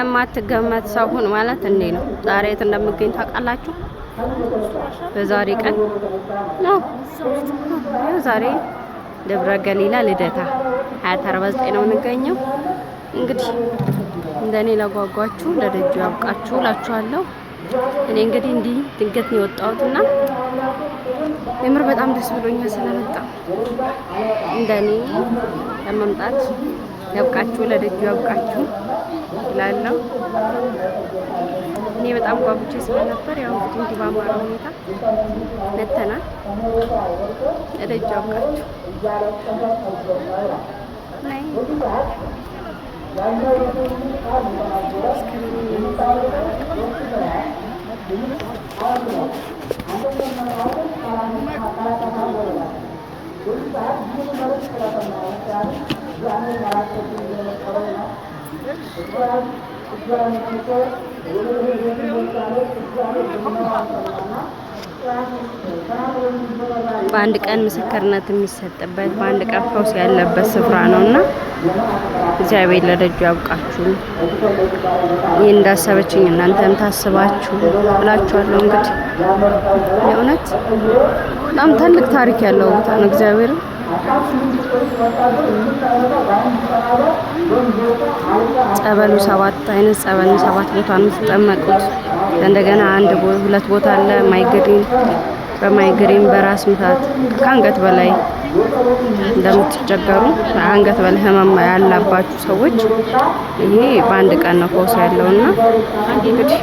የማትገመት ሰው ሁን ማለት እንዴ ነው። ዛሬ የት እንደምገኝ ታውቃላችሁ? በዛሬ ቀን ነው። ዛሬ ደብረ ገሊላ ልደታ ሀያት 49 ነው የምንገኘው። እንግዲህ እንደኔ ለጓጓችሁ ለደጁ ያብቃችሁ እላችኋለሁ። እኔ እንግዲህ እንዲህ ድንገት ነው የወጣሁትና የምር በጣም ደስ ብሎኛል ስለመጣሁ። እንደኔ ለመምጣት ያብቃችሁ፣ ለደጁ ያብቃችሁ እላለሁ። እኔ በጣም ጓጉቼ ስለነበር ያው እንግዲህ እንዲህ ባማረ ሁኔታ መተናል። ለደጁ ያብቃችሁ። ነይ በአንድ ቀን ምስክርነት የሚሰጥበት፣ በአንድ ቀን ፈውስ ያለበት ስፍራ ነው እና እግዚአብሔር ለደጁ ያብቃችሁ። ይህ እንዳሰበችኝ እናንተም ታስባችሁ እላችኋለሁ። እንግዲህ የእውነት በጣም ትልቅ ታሪክ ያለው ቦታ ነው። እግዚአብሔር ጸበሉ ሰባት አይነት ጸበል፣ ሰባት ቦታ ነው የምትጠመቁት። እንደገና አንድ ሁለት ቦታ አለ ማይግሪን፣ በማይግሪን በራስ ምታት ከአንገት በላይ እንደምትቸገሩ፣ አንገት በላይ ህመም ያላባችሁ ሰዎች ይሄ በአንድ ቀን ነው ፈውስ ያለውና እንግዲህ